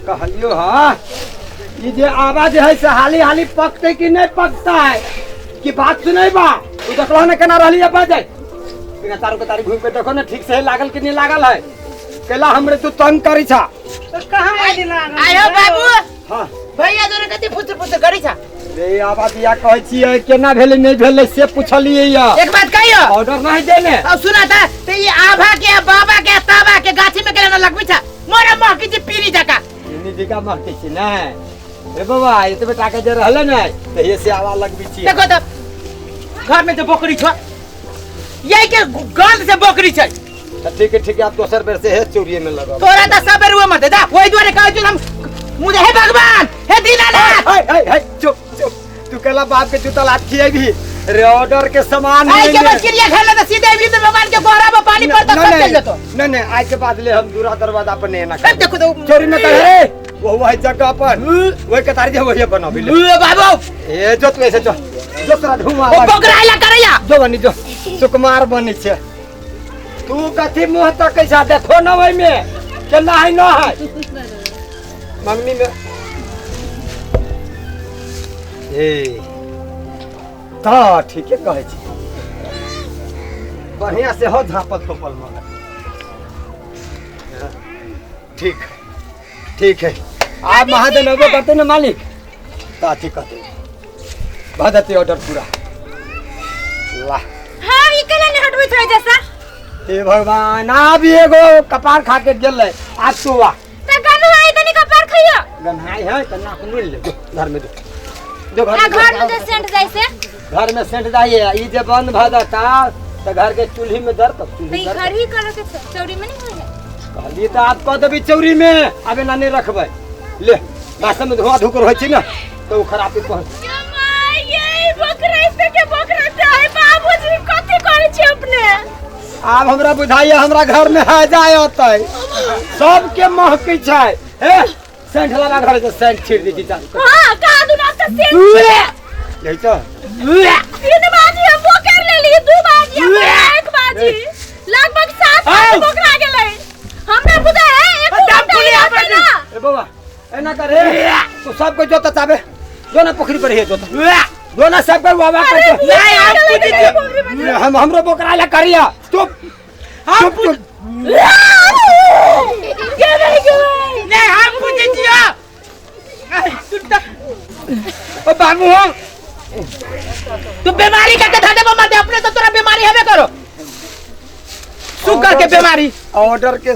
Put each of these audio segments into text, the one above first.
कहलियो हाँ, ई जे आवाज है से हाली हाली पकते कि नहीं पकता है कि बात सुनै बा। तू देखलो ने केना रहली है बाजै, बिना तारू के तारी घूम के देखो ने ठीक से लागल कि नहीं लागल है। केला हमरे तू तंग करी छा। तो कहाँ बाजी लागल? आयो बाबू। हाँ भैया जोरे कति फुसुर फुसुर करी छा। रे आवाज या कहै छियै केना भेलै नहीं भेलै से पुछलियै या। एक बात कहियो, ऑर्डर नहीं देने। अब सुना था तो ये आभा के बाबा के ताबा के गाछी में केना लगबी छा, मोरा महकी छी पीरी जका। पीरी जका महकी छी ने। रे बाबा एतबे टाका जे रहले ने त ये से आवा लगबी छी। देखो त घर में जो बकरी छ, यही के गंध से बकरी छै। त ठीक है ठीक है, आप दोसर बेर से है चोरिये में लगाओ। तोरा त सब बेर मत जा, वही दुआरे कहै छी हम मुझे। हे भगवान, हे दीनानाथ। हे हे हे चुप चुप, तू कहला बाप के जूता लात खियाई भी रे ऑर्डर के सामान। आई के बस क्रिया खेला त सीधे भी तो भगवान के गोहरा में पानी पड़ता सब चल जतो। नहीं नहीं, आज के बाद ले हम दूरा दरवाजा पर नहीं ना। देखो तो चोरी न कर रे, वो वही जगह पर वही कतारी जे वही बनाबी ले। बाबू ए जो तू ऐसे जो जो तोरा धुआं ओ बकराइला करैया जो बनी जो सुकुमार बनी छे। तू कथी मुंह तक कैसा देखो न ओइ में केना है न है मंगनी में। ए ता ठीके कहै छी, बढ़िया से हो झापल तोपल मगर ठीक ठीक है। आप महाजन अबे करते ना मालिक ता ठीक कहते भदती ऑर्डर पूरा वाह। हां ई केला ने हटबै छै जैसा। हे भगवान, आब एगो कपार खा के गेलै आज तू वाह। त गन्हाई तनी कपार खइयो। गन्हाई है त नाक मुड़ ले जो घर में जो जो घर में घर में जे सेंट जाय से घर में सेंट जाइए। ई जे बंद भ जाता त घर के चूल्ही में दर तब चूल्ही दर घर ही करे के चौरी में नहीं होय। कहली त आप कह देबी चौरी में आबे ना नहीं रखबै। ले बासन में धुआं धुकर होय छी ना त उ खराबी पहुंच। ये बकरा से के बकरा है बाबूजी, कथि करै छी अपने? आब हमरा बुझाइए हमरा घर में है जाय होतै सबके महकै छै। हे सेंट लगा घर से सेंट छीट दी चालू। हां का दुना त सेंट यही तो तीन बाजी हम बोकर ले ली, दू बाजी हम एक बाजी लगभग 7 बाजी बोकरा गेलै। हमरा बुझा है एक दम पुली आपन। ए बाबा एना करे तू सबको जोता चाबे जो ना पोखरी पर है जोता जो ना सबको वावा कर नहीं हम पूछी हम हमरो बोकरा ला करिया। चुप हम चुप के नहीं गए नहीं हम पूछी छियो। ओ बाबू हो तू बीमारी का के धदे मत अपने तो तोरा बीमारी हबे करो शुगर के बीमारी ऑर्डर के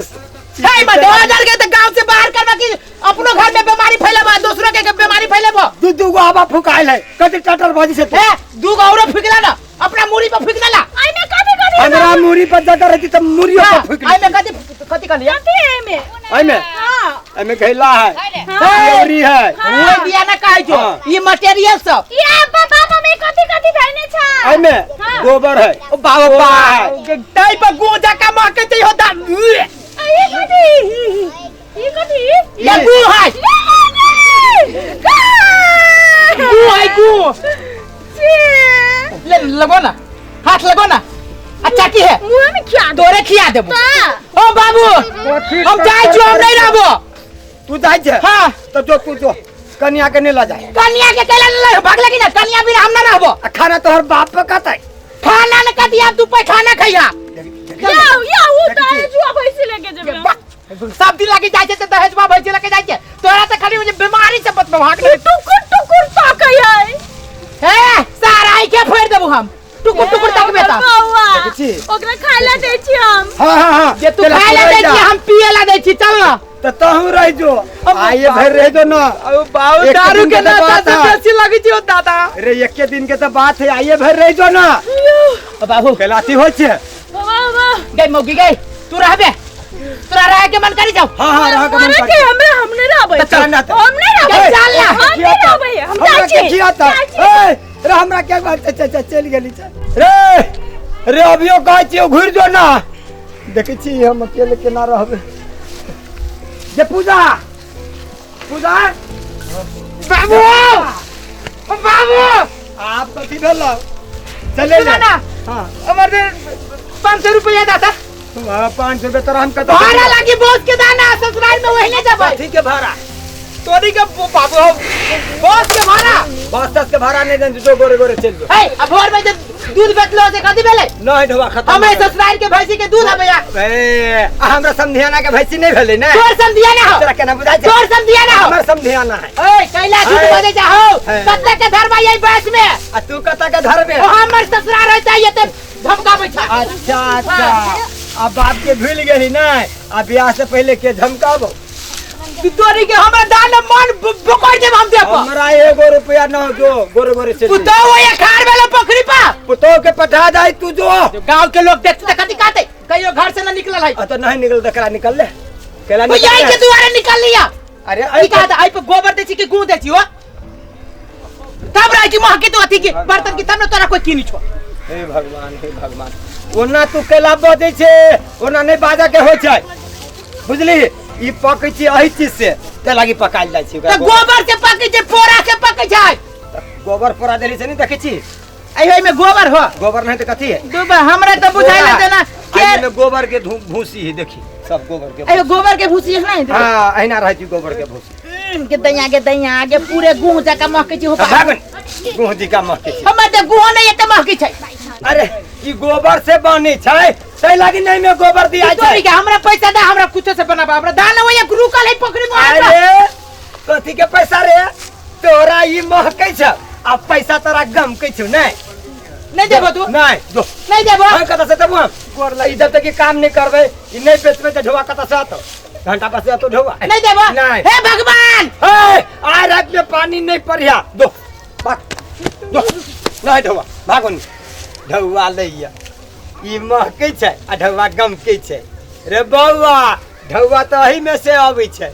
हे मत ऑर्डर के त गांव से बाहर करवा कि अपनो घर में बीमारी फैलेबा दूसरों के बीमारी फैलेबा। दू दू गो आवा फुकाइल है कति टटर बाजी से ए दू गो औरो फुकला ना अपना मुरी पर फुकला ला। आई में कथि कथि हमरा मुरी पर जगह रहती त मुरी पर फुक आई में कथि कथि कहलिया कथि है में आई में हां आई में घैला है मुरी है वो दिया ना कहै छो ई मटेरियल सब ये बाबा मम्मी कथि कथि धइने छ आई में गोबर है ओ बाबा टाई पर गोजा का महके छै होता। ये कथि ये कथि ये गु है गु है गु ले लगो ना हाथ लगो ना। अच्छा की है मुंह में खिया तोरे खिया देबो। ओ बाबू हम जाय छी हम नहीं रहबो। तू जाय छे? हां त जो तू जो कन्या के नहीं ला जाए। कन्या के केला ले भाग लगी ना कन्या बिना हम ना रहबो। आ खाना तोहर बाप पकातै खाना न कदिया तू पैखाना खइहा। या या उ दहेजुआ भैंसी लेके जेबे सब दिन लागी जाय छै त दहेजुआ भैंसी लेके जाय छै। तोरा त खाली मुझे बीमारी से बचबे भाग ले टुकुर टुकुर ताकै है। हे सारा आई के फोड़ देबो हम टुकुर टुकुर ताकबे त देखै छी ओकरा खाय ला दै छी हम। हां हां हां जे तू खाय ला दै छी हम पिए ला दै छी। चल ना त तहु रह जो आइए भर रह जो ना। ओ बाबू दारू के नशा से बेसी लगै छी ओ दादा। रे एके दिन के त बात है आइए भर रह जो ना। ओ बाबू केलाती होय छै। बाबा गई मौगी गई तू रहबे तोरा रह के मन करी जाओ। हां हां रह के मन करी हमरा हम नहीं रहबै चल ना हम नहीं रहबै चल ना हम नहीं रहबै हम जाइ छी। ए रे हमरा के बात चल चल गेली चल रे रे अभियो कहै छी घुर जो ना। देखै छी हम अकेले केना रहबै। जे पूजा पूजा बाबू बाबू आप कथी भेल चले ना। हां हमर 500 रुपया दाता। 500 रुपया तोरा हम कत भाड़ा लागी बोस के दाना ससुराल में वही ले जाबै। ठीक है भाड़ा तोरी के बाबू हो बस के भाड़ा। बस तस के भाड़ा नहीं देन, जो गोरे गोरे चल जो। हे, अब भोर में जब दूध बेचलो से कथी भेलै? नहीं ढोआ खत्म। हमें ससुराल के भैंसी के दूध आबैया। ए, आ हमरा समधियाना के भैंसी नहीं भेलै ने। तोर समधियाना हो। तोरा केना बुझाइ छै? तोर समधियाना हो। हमर समधियाना है। ए, कैला झूठ ए। बजै जाहो। ए। कत्ते के धरबा यही बस में? आ तू कतऽ के धरबे? ओ हमर ससुराल रहता ये ते धमकाबै छै। अच्छा अच्छा, आ बाप के भूल गेली नहीं? आ बियाह से पहले के धमकाबो? तू तोरी के हमरा दान मन बोकड़ देब हम देब। हमरा एगो रुपया न जो, गोरे गोरे से। पुतोह हो ये खार वाला पोखरी पा। पुतोह के पठा जाए तू जो। गांव के लोग देखते त कथी कहते? कहियो घर से न निकलल है। आ तो नहीं निकल त करा निकल ले। केला तो निकल यही ले। के दुआरे निकल लिया। अरे ई कहा आई पे गोबर दे छी कि गूं दे छी हो? तब रह की महके तो अथी के बर्तन की तब न तोरा कोई किनी छो। हे भगवान हे भगवान, ओना तू केला बजै छे, ओना नहीं बाजा के होइ छै, बुझली? ई पकै छै एहि चीज से, ते लागी पकायल जाइ छै। त गोबर से पकै छै, पोरा से पकै छै। गोबर पोरा देली से नहीं देखै छी? एहि में गोबर हो। गोबर नहीं त कथी है? दुबा हमरा त बुझाइल पोरा। देना के एहि में गोबर के भूसी है, देखी सब गोबर के। एहि गोबर के भूसी है नहीं? हां, एहिना रहै छै गोबर के भूसी। के दैया के दैया के पूरे गुह जका महकै छै हो। भागन गुह जका महकै छै। हमर त गुह नहीं एते महकै छै। अरे ई गोबर से बनै छै, तै लागी नहीं में गोबर दिया छै। तोरी के हमरा पैसा दे, हमरा कुछो से बनाबा, हमरा दान होय रुकल है पोखरी में। अरे कथी के पैसा रे? तोरा ई महकै छै आ पैसा तोरा गमकै छौ। नहीं नहीं देबो तू? नहीं दो। नहीं देबो? हम कतऽ से देबो? हम गोर ई जब तक ई काम नहीं करबै, ई नहीं बेचबै त ढोआ कतऽ से आतो? घंटा पर से आतो ढोआ। नहीं देबो? नहीं। हे भगवान! हे, आइ रात में पानी नहीं पड़िया। दो भाग दो। नहीं ढोआ भागो नहीं। ढौआ लैया ई महकै छै आ ढौआ गमकै छै। रे बौआ, ढौआ तऽ एही में से अबै छै।